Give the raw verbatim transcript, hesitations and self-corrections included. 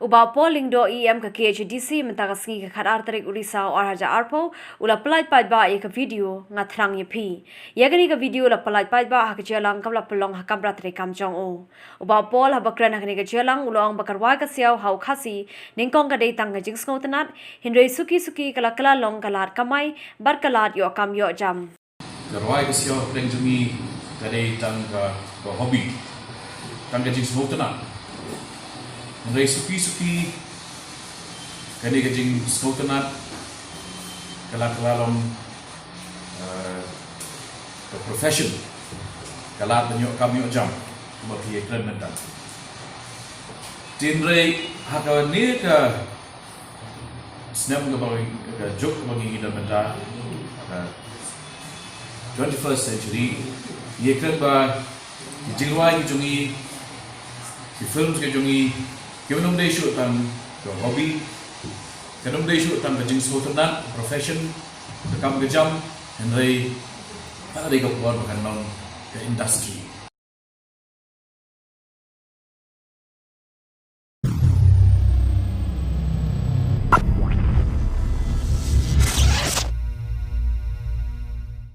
U Bah Paul Lyngdoh, E M ka K H A D C, mynta ka sngi ka khatar tarik u Risaw arhajar arphew, u la pyllait paidbah ïa ka video Nga Thrang ïa Phi. Ïa kane ka video la pyllait paidbah ha ka jingïalang kaba la pynlong ha kamra treikam jong u. U Bah Paul haba kren ha kane ka jingïalang u la ong ba ka rwai ka siaw ha u Khasi nyngkong ka dei tang ka jingsngewtynnat, hynrei suki suki ka la kylla long ka lad kamai bad ka lad ïoh kam ïoh jam. Ka rwai ka siaw hapdeng jong ngi ka dei tang ka, ka hobby, tang ka jingsngewtynnat. Hynrei suki suki kane ka jingsngewtynnat ka la kylla long, eh, ka profession, ka lad ban ïoh kam ïoh jam, kumba phi ïa kren mynta. Hynrei ha kane ka snem kaba, ka juk kaba ngi don mynta, ka twenty-first century, ngi kren ba ki jingrwai ki jong ngi, ki films ki jong ngi, kim nym dei shuh tang ka hobby, kim nym dei shuh tang ka jingsngewtynnat, profession, ka kam ka jam, hynrei ka dei ka por ba kan long ka industry.